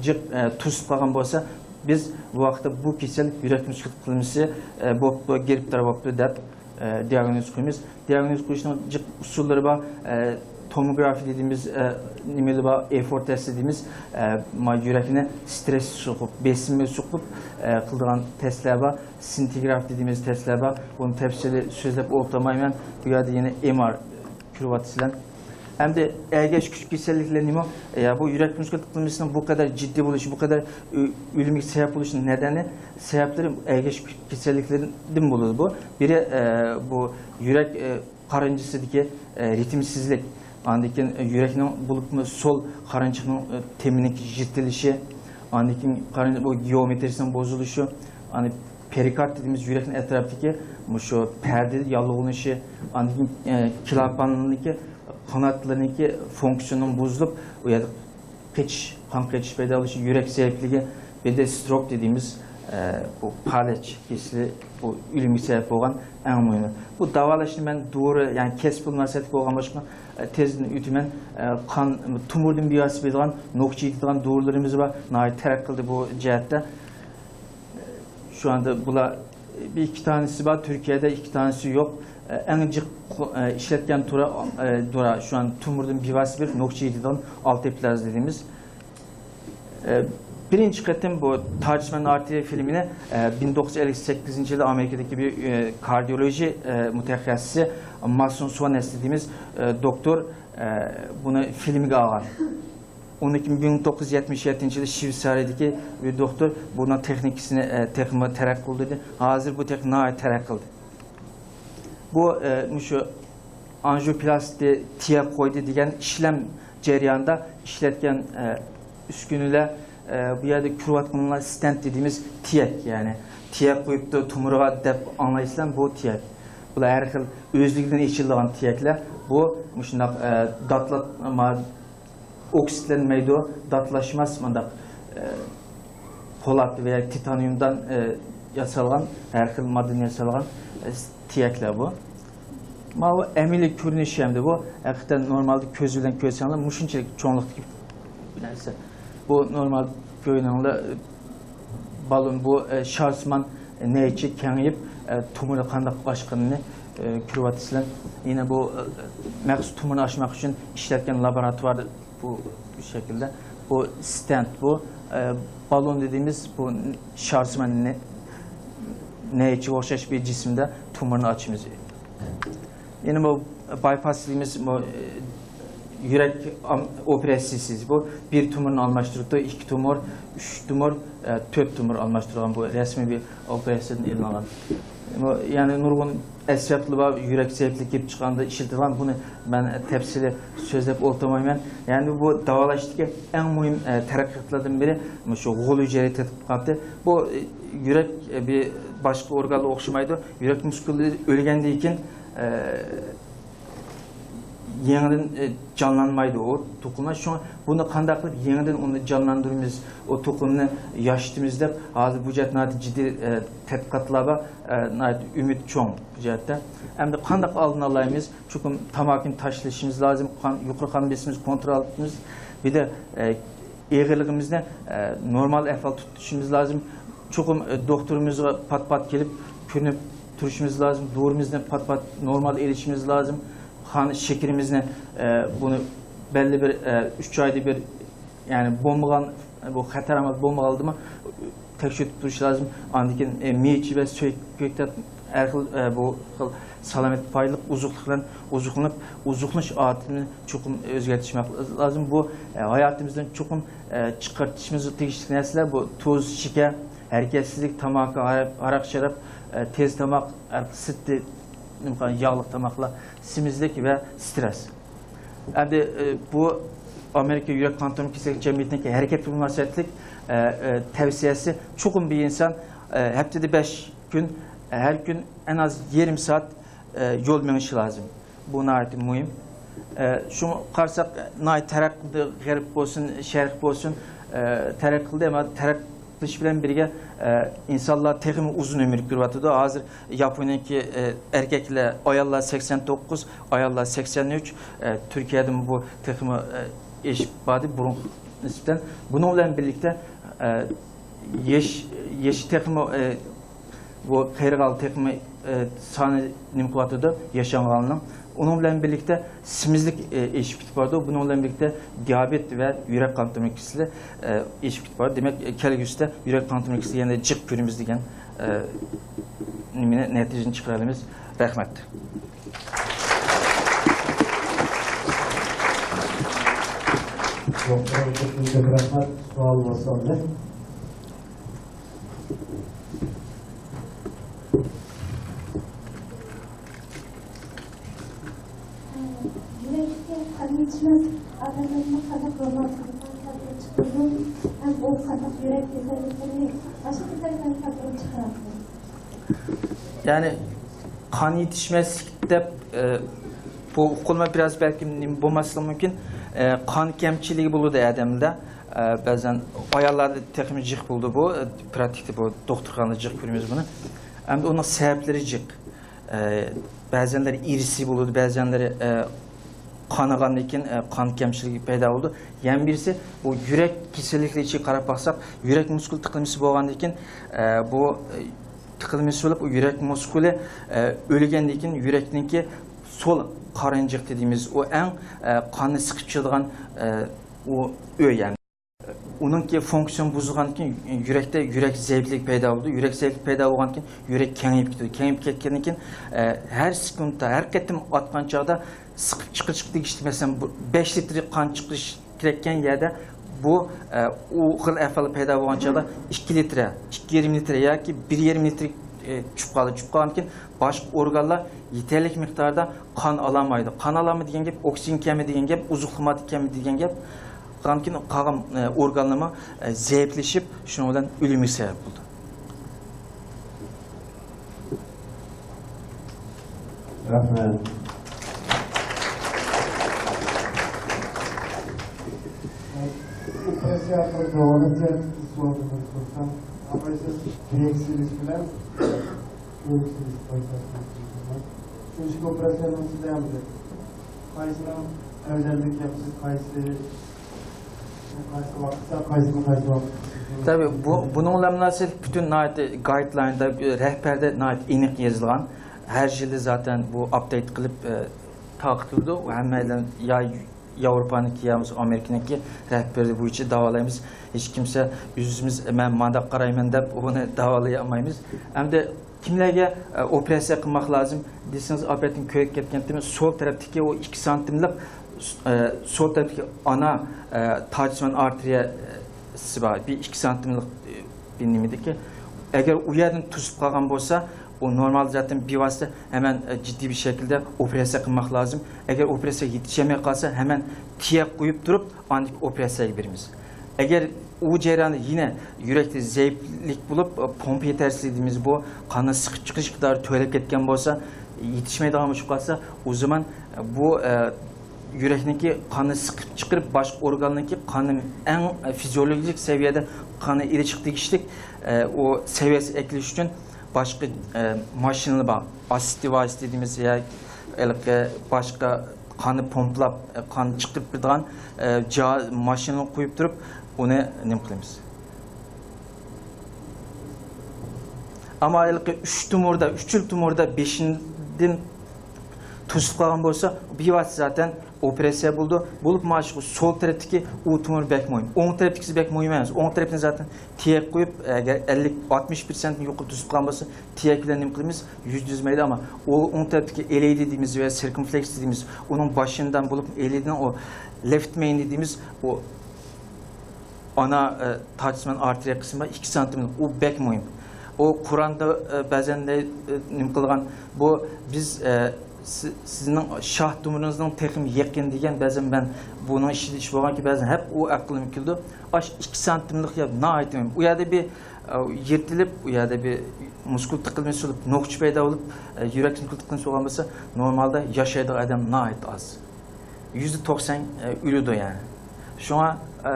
جىق، ئە، توسۇپ قالغان بولسا، بىز بۇ ۋاقىتتا بۇ كېسەل يۈرەك مۇسكۇل تىقىلمىسى، ئە، بولۇپتۇ، گىرىپتار بولۇپتۇ دەپ، ئە، دىياگنوز قويىمىز. دىياگنوز قويۇشنىڭ جىق ئۇسۇللىرى بار. ئە، توموگرافى دېدىيمىز، ئە، نېمىلەر بار، ئېفور تېست دېدىيمىز، ئە، ما يۈرەكنى سترېس سوقۇپ، بېسىمى سوقۇپ، ئە، قىلىدىغان تېستلەر بار، سىنتېگراف دېدىيمىز تېستلەر بار. بۇنى تەپسىلىي سۆزلەپ ئولتۇرمايمەن. بۇ يەردە يەنە ئېم ئار كۆرۈۋاتىسىلەر. ئەمدى ئەگەشكۈچ كېسەللىكلەر نېمە؟ يا، بۇ يۈرەك مۇسكۇل تىقىلمىسىنىڭ بۇ قەدەر جىددىي بولۇشى، بۇ قەدەر ئۆ-، ئۆلۈمگە سەۋەب بولۇشىنىڭ نەدەنى، سەۋەبلىرى ئەگەشكۈچ كېسەللىكلىرىدىن بولىدۇ بۇ. بىرى، ئە، بۇ يۈرەك، ئە، قارىنچىسىدىكى، ئە، رىتىمسىزلىك، ئاندىن كېيىن يۈرەكنىڭ، بولۇپمۇ سول قارىنچۇقنىڭ، ئە، تېمىنىڭ يىرتىلىشى، ئاندىن كېيىن قارىن-، بۇ گېئومېترىيىسىنىڭ بۇزۇلۇشى، ئاندىن پېرىكارد دېدىيمىز يۈرەكنىڭ ئەتراپىدىكى مۇشۇ پەردە ياللۇغلىنىشى، ئاندىن كېيىن، ئە، كلاپاننىڭكى، قاناتلىرىنىڭكى فۇنكسىيىسىنىڭ بۇزۇلۇپ، ئۇ يەردە قېچىش، قان قېچىش پەيدا بولۇشى، يۈرەك زەئىپلىكى، بىردە ستروك دېدىيمىز، ئە، بۇ پالەچ كېسىلى، بۇ ئۆلۈمگە سەۋەب بولغان ئەڭ مۇھىمى. بۇ داۋالاشنى مەن دورا، يەنى كېسىپ پۇل مۇناسىۋەتلىك بولغان باشقا، ئە، تېزدىن ئۆتىمەن. ئە، قان، تومۇردىن بىۋاسىتە بېرىدىغان، نوخچا يېتىدىغان دورىلىرىمىز بار، ناھايىتى تەرەققىي قىلدى بۇ جەھەتتە. شۇ ئاندا بۇلار بىر ئىككى تانىسى بار، تۈركىيەدە ئىككى تانىسى يوق. ئەڭ جىق قو-، ئىشلەتكەن تۇرا، دورا شۇ ئان تومۇردىن بىۋاسىتە بېرىپ نوخچا يېتىدىغان ئالتېپلازا دېدىيمىز. بىرىنچى قېتىم بۇ تاجسىمان ئارتېرىيە فىلىمىنى، بىر مىڭ توققۇز يۈز ئەللىك سەككىزىنچى يىلى ئامېرىكىدىكى بىر، كاردىيولوژى، مۇتەخەسسىسى ماسون سونېس دېدىيمىز، دوكتور، بۇنى فىلىمگە ئالغان. ئۇنىڭدىن كېيىن بىر مىڭ توققۇز يۈز يەتمىش يەتتىنچى يىلى شۋېتسارىيەدىكى بىر دوختۇر بۇنىڭ تېخنىكىسىنى، ئە، تېخىمۇ تەرەققىي قىلدۇردى. ھازىر بۇ تېخنىكا ناھايىتى تەرەققىي قىلدى. بۇ، ئە، مۇشۇ ئانژىيوپلاستى تىيەك قويدى دېگەن ئىشلەم جەريانىدا ئىشلەتكەن، ئە، ئۈسكۈنىلەر، ئە، بۇ يەردە كۆرۈۋاتقىنىڭلار ستەنت دېدىيمىز تىيەك، يەنى تىيەك قويۇپتۇ تومۇرغا دەپ ئاڭلايسىلەر، بۇ تىيەك. بۇلار ھەر خىل ئۆزلۈكىدىن ئېچىلىدىغان تىيەكلەر. بۇ مۇشۇنداق، ئە، داتلاتما ئوكسىدلەنمەيدۇ، داتلاشماس مۇنداق، ئە، پولات ۋە تىتانىيۇمدان، ئە، ياسالغان، ھەر خىل ماددىدىن ياسالغان، ئە، تىيەكلەر بۇ. ماۋۇ ئەمەلىي كۆرۈنۈشى ئەمدى بۇ. ھەقىقەتەن نورمالدا كۆز بىلەن كۆرسەڭلار مۇشۇنچىلىك چوڭلۇقتىكى بىر نەرسە. بۇ نورمال كۆرۈنۈڭلار، بالون بۇ، ئە، شارسىمان نەيچە كېڭىيىپ، ئە، تومۇرى قانداق ئاچقىنىنى، ئە، كۆرۈۋاتىسىلەر. يەنە بۇ، ئە، مەخسۇس تومۇرنى ئاچماق ئۈچۈن ئىشلەتكەن لابوراتوار بۇ شەكىلدە. بۇ ستەنت بۇ، ئە، بالون دېدىيمىز، بۇ شارسىمان نە-، نەيچىگە ئوخشاش بىر جىسىمدە تومۇرنى ئاچىمىز. يەنە بۇ بايپاس دېيمىز، بۇ، ئە، يۈرەك ئام-، ئوپېراتسىيىسى. بۇ بىر تومۇرنى ئالماشتۇرۇپتۇ، ئىككى تومۇر، ئۈچ تومۇر، ئە، تۆت تومۇر ئالماشتۇرغان بۇ رەسمىي بىر ئوپېراتسىيىدىن ئېلىنغان. بۇ، يەنى نۇرغۇن ئەسۋابلار بار، يۈرەك زەئىپلىكى كېلىپ چىققاندا ئىشلىتىدىغان. بۇنى مەن تەپسىلىي سۆزلەپ ئولتۇرمايمەن. يەنى بۇ داۋالاشتىكى ئەڭ مۇھىم، ئە، تەرەققىياتلاردىن بىرى مۇشۇ غول ھۈجەيرە تەتقىقاتى. بۇ، ئە، يۈرەك، ئە، بىر باشقا ئورگانلار ئوخشىمايدۇ. يۈرەك مۇسكۇللىرى ئۆلگەندىن كېيىن، ئە، يېڭىدىن، ئە، جانلانمايدۇ ئۇ توقۇملار. شۇڭا بۇنى قانداق قىلىپ يېڭىدىن ئۇنى جانلاندۇرىمىز، ئۇ توقۇمنى ياشىتىمىز دەپ، ھازىر بۇ جەھەتتە ناھايىتى جىددىي، ئە، تەتقىقاتلار بار، ئە، ناھايىتى ئۈمىد چوڭ بۇ جەھەتتە. ئەمدى قانداق ئالدىنى ئالايمىز؟ چوقۇم تاماكىنى تاشلىشىمىز لازىم، قان، يۇقىرى قان بېسىمىمىزنى كونترول قىلىمىز. بىر دە، ئە، ئېغىرلىقىمىزنى، ئە، نورمال ئەھۋالدا تۇتۇشىمىز لازىم. چوقۇم، ئە، دوختۇرىمىزغا پات-پات كېلىپ كۆرۈنۈپ تۇرۇشىمىز لازىم. دورىمىزنى پات-پات نورمال ئېلىشىمىز لازىم. قان شېكىرىمىزنى، ئە، بۇنى بەللى بىر، ئە، ئۈچ ئايدا بىر، يەنى بولمىغان، بۇ خەتەر ئامال بولمىغانلىدىمۇ تەكشۈرتۈپ تۇرۇش لازىم. ئاندىن كېيىن، ئە، مېۋە-چېۋە، سۆيۈك كۆكتات، ھەر خىل، ئە، بۇ خىل سالامەتلىك پايدىلىق ئوزۇقلۇق بىلەن ئوزۇقلىنىپ، ئوزۇقلىنىش ئادىتىنى چوقۇم ئۆزگەرتىشمەك لازىم. بۇ، ئە، ھاياتىمىزدىن چوقۇم، ئە، چىقىرتىشىمىزغا تېگىشلىك نەرسىلەر، بۇ تۇز، شېكەر، ھەرىكەتسىزلىك، تاماكا، ھاراق، ھاراق-شاراب، ئە، تېز تاماق، ھەر خىل سىرتتىن نېمە قىلغان ياغلىق تاماقلار، سېمىزلىك ۋە سترېس. ئەمدى، ئە، بۇ ئامېرىكا يۈرەك قان تومۇر كېسەللىك جەمئىيىتىنىڭكى ھەرىكەت مۇناسىۋەتلىك، ئە، ئە، تەۋسىيەسى، چوقۇم بىر ئىنسان، ئە، ھەپتىدە بەش كۈن، ئە، ھەر كۈن ئەنئاز يېرىم سائەت، ئە، يول مېڭىشى لازىم. بۇ ناھايىتى مۇھىم. ئە، شۇڭا قارىساق، ناھايىتى تەرەققىي قىلدى، غەرب بولسۇن، شەرق بولسۇن، ئە، تەرەققىي قىلدى، ئەمما تەرەققىي قىلىش بىلەن بىرگە، ئە، ئىنسانلار تېخىمۇ ئۇزۇن ئۆمۈر كۆرۈۋاتىدۇ. ھازىر ياپونىيەدىكى، ئە، ئەركەكلەر، ئاياللار سەكسەن توققۇز، ئاياللار سەكسەن ئۈچ، ئە، تۈركىيەدىمۇ بۇ تېخىمۇ، ئە، ئېشىپ باردى بۇرۇنقى نىسبەتەن. بۇنىڭ بىلەن بىرلىكتە، ئە، يېش-، يېشى تېخىمۇ، ئە، بۇ قېرىغالى تېخىمۇ ئە، سانى نېمە قىلىۋاتىدۇ ياشانغانلارنىڭ. ئۇنىڭ بىلەن بىرلىكتە سېمىزلىك، ئە، ئېشىپ كېتىپ بارىدۇ. بۇنىڭ بىلەن بىرلىكتە دىيابېت ۋە يۈرەك قان تومۇر كېسىلى، ئە، ئېشىپ كېتىپ بارىدۇ. دېمەك، كەلگۈسىدە يۈرەك قان تومۇر كېسىلى يەنە جىق كۆرىمىز دېگەن، ئە، نېمىنى، نەتىجىنى چىقىرالايمىز. رەھمەت. دوختۇر، كۆپ رەھمەت. سوئال بولسا. يۈرەككە قان يېتىشمەسلىك ئادەملەرنى قانداق نورمال قىلىدىغان كەلتۈرۈپ چىقىدۇ؟ ھەم ئۇ قانداق يۈرەك كېسەللىكلىرىنى، باشقا كېسەللىكلەرنى كەلتۈرۈپ چىقىرىدۇ؟ يەنى قان يېتىشمەسلىك دەپ، ئە، بۇ ئۇقۇلما بىراز بەلكىم نېمە بولماسلىقى مۇمكىن. ئە، قان كەمچىلىكى بولىدۇ ئادەمدە. ئە، بەزەن ئاياللاردا تېخىمۇ جىق بولىدۇ بۇ، ئە، پراتىكىدا بۇ دوختۇرخانىدا جىق كۆرىمىز بۇنى. ئەمدى ئۇنىڭ سەۋەبلىرى جىق. ئە، بەزەنلىرى ئىرسىي بولىدۇ، بەزەنلىرى، ئە، قانىغاندىن كېيىن، ئە، قان كەمچىلىكى پەيدا بولىدۇ. يەنە بىرسى، بۇ يۈرەك كېسەللىكلىرى ئىچىگە قاراپ باقساق، يۈرەك مۇسكۇل تىقىلمىسى بولغاندىن كېيىن، ئە، بۇ، ئە، تىقىلمىسى بولۇپ، ئۇ يۈرەك مۇسكۇلى، ئە، ئۆلگەندىن كېيىن يۈرەكنىڭكى سول قارانچۇقى دېيمىز، ئۇ ئەڭ، ئە، قاننى سىقىپ چىقىدىغان، ئە، ئۇ ئۆي، يەنى. ئۇنىڭكى فۇنكسىيىسى بۇزۇلغاندىن كېيىن يۈرەكتە يۈرەك زەئىپلىكى پەيدا بولىدۇ. يۈرەك زەئىپلىكى پەيدا بولغاندىن كېيىن يۈرەك كېڭىيىپ كېتىدۇ. كېڭىيىپ كەتكەندىن كېيىن، ئە، ھەر سېكۇنتتا، ھەر قېتىم ئاتقان چاغدا سىقىپ چىقىرىشقا تېگىشلىك، مەسىلەن، بۇ بەش لىتىر قان چىقىرىش كېرەككەن يەردە بۇ، ئە، ئۇ خىل ئەھۋال پەيدا بولغان چاغدا ئىككى لىتىر، ئىككى يېرىم لىتىر ياكى بىر يېرىم لىتىر، ئە، چۈشۈپ قالىدۇ. چۈشۈپ قالغاندىن كېيىن باشقا ئورگانلار يېتەرلىك مىقداردا قان ئالالمايدۇ. قان ئالالمايدۇ دېگەن گەپ، ئوكسىگېن كەلمىدى دېگەن گەپ، ئوزۇقلۇق ماددا كەلمىدى دېگەن گەپ. قالغاندىن كېيىن قالغان، ئە، ئورگانلارمۇ، ئە، زەئىپلىشىپ، شۇنىڭ بىلەن ئۆلۈمگە سەۋەب بولىدۇ. رەھمەت. ئوپېراتسىيە قىلىپ داۋالاش جەھەتتىن سوئالنى بىر سورىسام، ئاپايسىز بىر ئېكسىلىش بىلەن كۆرۈكسىز بايقاش. شۇ ئىككى ئوپېراتسىيەنىڭ ئىچىدە ھەم قايسىنىڭ ئەۋزەللىك ياخشى، قايسى، قايسى ۋاقىتتا، قايسىنى قايسى ۋاقىتتا؟ تەبىئىي، بۇ، بۇنىڭ بىلەن مۇناسىۋەتلىك پۈتۈن ناھايىتى گايدلايندا، رەھبەردە ناھايىتى ئېنىق يېزىلغان. ھەر يىلى زاتەن بۇ ئاپدېيت قىلىپ، ئە، تارقىتىلىدۇ. ھەممەيلەن يا ياۋروپانىڭكى يا بولمىسا ئامېرىكىنىڭكى رەھبىرى بويىچە داۋالايمىز. ھېچ كىمسە يۈزىمىز، مەن مانداق قارايمەن دەپ ئۇنى داۋالىيالمايمىز. ئەمدى كىملەرگە، ئە، ئوپېراتسىيە قىلماق لازىم دېسىڭىز، ئاپەتتىن كۆرۈپ كەتكەنتىم، سول تەرەپتىكى ئۇ ئىككى سانتىملىق، ئە، سول تەرەپتىكى ئانا، ئە، تاچىسىمان ئارتېرىيەسى بار. بىر ئىككى سانتىملىق، ئە، بىر نېمىدىكى. ئەگەر ئۇ يەردىن توسۇپ قالغان بولسا، ئۇ نورمال زاتەن بىۋاسىتە ھەمەن، ئە، جىددىي بىر شەكىلدە ئوپېراتسىيە قىلماق لازىم. ئەگەر ئوپېراتسىيەگە يېتىشەلمەي قالسا، ھەمەن تىيەك قويۇپ تۇرۇپ، ئاندىن كېيىن ئوپېراتسىيەگە بېرىمىز. ئەگەر ئۇ جەرياندا يەنە يۈرەكتە زەئىپلىك بولۇپ، پومپا يېتەرسىزلىك دېيمىز، بۇ قاننى سىقىپ چىقىرىش ئىقتىدارى تۆۋەنلەپ كەتكەن بولسا، يېتىشمەيدىغان بولۇپ قالسا، ئۇ زامان بۇ، ئە، يۈرەكنىڭكى قاننى سىقىپ چىقىرىپ، باشقا ئورگاننىڭكى قاننى ئەڭ فىزىيولوگىك سەۋىيەدە قاننى ئېلىشقا تېگىشلىك، ئە، ئۇ سەۋىيەسىگە ئەكېلىش ئۈچۈن باشقا، ئە، ماشىنىلار بار. ئاسسىستىۋايس دېيمىز يا ھېلىقى باشقا قاننى پومپىلاپ، قان چىقىرىپ بېرىدىغان، ئە، جاھاز، ماشىنىنى قويۇپ تۇرۇپ، ئۇنى نېمە قىلىمىز. ئەمما ھېلىقى ئۈچ تومۇردا، ئۈچ يىل تومۇردا بېشىدىن توسۇپ قالغان بولسا، بىۋاسىتە زاتەن ئوپېراتسىيە بولىدۇ. بولۇپ مانا شۇ سول تەرەپتىكى ئۇ تومۇر بەك مۇھىم. ئوڭ تەرەپتىكىسى بەك مۇھىم ئەمەس. ئوڭ تەرەپنى زاتەن تىيەك قويۇپ، ئەگەر ئەللىك، ئاتمىش پىرسەنتتىن يۇقىرى توسۇپ قالغان بولسا، تىيەك بىلەن نېمە قىلىمىز؟ يۈزدە يۈز مەيلى، ئەمما ئۇ ئوڭ تەرەپتىكى ئېل ئەي دى دېيمىز ۋە سىركۇمفلېكس دېيمىز. ئۇنىڭ باشىنىدىن بولۇپ، ئېل ئەي دىنىڭ ئۇ لېفت مەين دېيمىز، ئۇ ئانا، ئە، تاچىسىمان ئارتېرىيە قىسمى بار، ئىككى سانتىمېتىر. ئۇ بەك مۇھىم. ئۇ قۇرئاندا، ئە، بەزەن نە-، ئە، نېمە قىلغان، بۇ بىز، ئە، سى-، سىزنىڭ شاھ تومۇرىڭىزنىڭ تېخىمۇ يېقىن دېگەن، بەزەن مەن بۇنىڭ ئىچىدە ئىش بولغانكى، بەزەن ھەپ ئۇ ئەقلىمگە كېلىدۇ. ئاش ئىككى سانتىملىق يەر ناھايىتى مۇھىم. ئۇ يەردە بىر، ئە، يىرتىلىپ، ئۇ يەردە بىر مۇسكۇل تىقىلمىسى بولۇپ، نوخچا پەيدا بولۇپ، ئە، يۈرەك مۇسكۇل تىقىلمىسى بولغان بولسا، نورمالدا ياشايدىغان ئادەم ناھايىتى ئاز. يۈزدە توقسان، ئە، ئۆلىدۇ يەنى. شۇڭا، ئە،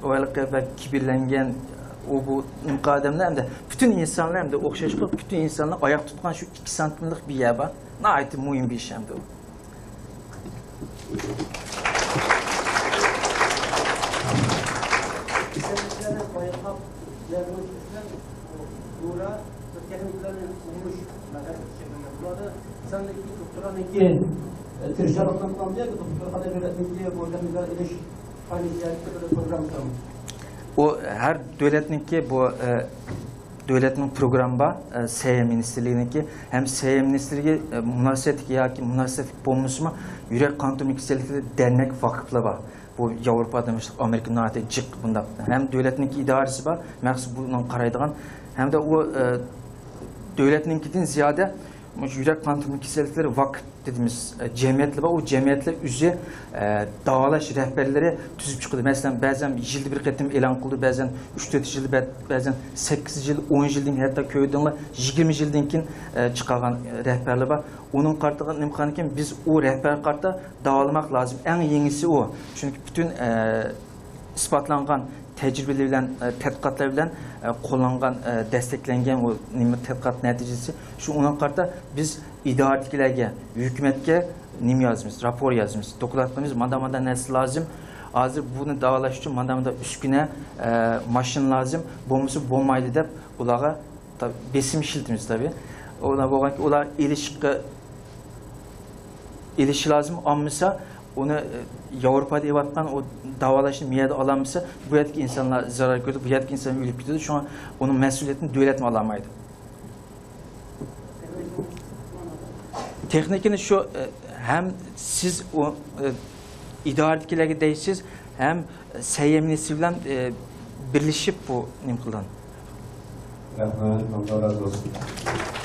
ئۇ ھېلىقى بەك كىبىرلەنگەن، ئۇ بۇ نېمە ئادەملەر ئەمدى پۈتۈن ئىنسانلار ئەمدى ئوخشاش قىلىپ، پۈتۈن ئىنسانلار ئاياق تۇتقان شۇ ئىككى سانتىملىق بىر يەر بار. ناھايىتى مۇھىم بىر ئىش ئەمدى ئۇ. كېسەللىكلەرنى بايقاپ دىياگنوز قىلىش بىلەن دورا بىر تېخنىكلارنى ئۇقۇش مەقسەتلىك شەكىلدە بولىدۇ. سەندىكى دوكتورانىڭكى، ئە، تىرىشچانلىقتىن قىلامدۇ ياكى دوكتورخانا دۆلەتنىڭكى بۇ تېخنىكا ئېلىش پەن جەھەتتە بىر پروگراممىسىڭ؟ ئۇ ھەر دۆلەتنىڭكى بۇ، ئە، دۆلەتنىڭ پروگرامما بار، ئە، سەھىيە مىنىستىرلىكىنىڭكى ھەم سەھىيە مىنىستىرلىكى، ئە، مۇناسىۋەتلىك ياكى مۇناسىۋەتلىك بولمىسىمۇ، يۈرەك قان تومۇر كېسەللىكلىرى دەرنەك ۋاقىپلىرى بار. بۇ ياۋروپادا مۇشۇ ئامېرىكا ناھايىتى جىق بۇنداق. ھەم دۆلەتنىڭكى ئىدارىسى بار، مەخسۇس بۇنىڭغا قارايدىغان. ھەمدە ئۇ، ئە، دۆلەتنىڭكىدىن زىيادە مۇشۇ يۈرەك قان تومۇر كېسەللىكلىرى ۋاقىپ دېدىمىز، ئە، جەمئىيەتلەر بار. ئۇ جەمئىيەتلەر ئۆزى، ئە، داۋالاش رەھبەرلىرى تۈزۈپ چىقىدۇ. مەسىلەن، بەزەن يىلدا بىر قېتىم ئېلان قىلىدۇ، بەزەن ئۈچ تۆت يىل، بە-، بەزەن سەككىز يىل، ئون يىلدىن كېيىن، ھەتتا كۆردۈڭلار، يىگىرمە يىلدىن كېيىن، ئە، چىقارغان، ئە، رەھبەرلەر بار. ئۇنىڭ قارىتىغان نېمە قىلغانكىن، بىز ئۇ رەھبەرگە قارىتا داۋالىماق لازىم. ئەڭ يېڭىسى ئۇ. چۈنكى پۈتۈن، ئە، ئىسپاتلانغان تەجرىبىلەر بىلەن، ئە، تەتقىقاتلار بىلەن، ئە، قوللانغان، ئە، دەستەكلەنگەن ئۇ نېمە تەتقىقات نەتىجىسى شۇ. ئۇنىڭغا قارىتا بىز ئىدارىدىكىلەرگە، ھۆكۈمەتكە نېمە يازىمىز، راپور يازىمىز، دوكلات قىلىمىز، ماندا ماندا نەرسە لازىم، ھازىر بۇنى داۋالاش ئۈچۈن ماندا ماندا ئۈسكۈنە، ئە، ماشىنا لازىم، بولمىسا بولمايدۇ دەپ ئۇلارغا تا-، بېسىم ئىشلىتىمىز تەبىئىي. ئۇلار بولغانكى ئۇلار ئېلىشقا، ئېلىشى لازىم، ئالمىسا ئۇنى، ئە، ياۋروپادا ئېلىۋاتقان ئۇ داۋالاشنى بۇ يەردە ئالالمىسا، بۇ يەردىكى ئىنسانلار زەرەر كۆرىدۇ، بۇ يەردىكى ئىنسانلار ئۆلۈپ كېتىدۇ. شۇڭا ئۇنىڭ مەسئۇلىيىتىنى دۆلەتمۇ ئالالمايدۇ. تېخنىكىنى شۇ، ئە، ھەم سىز ئۇ، ئە، ئىدارىدىكىلەرگە دەيسىز، ھەم سەھىيە مىنىستىرى بىلەن، ئە، بىرلىشىپ بۇ نېمە قىلىدىغان. رەھمەت، ئاللا رازى بولسۇن.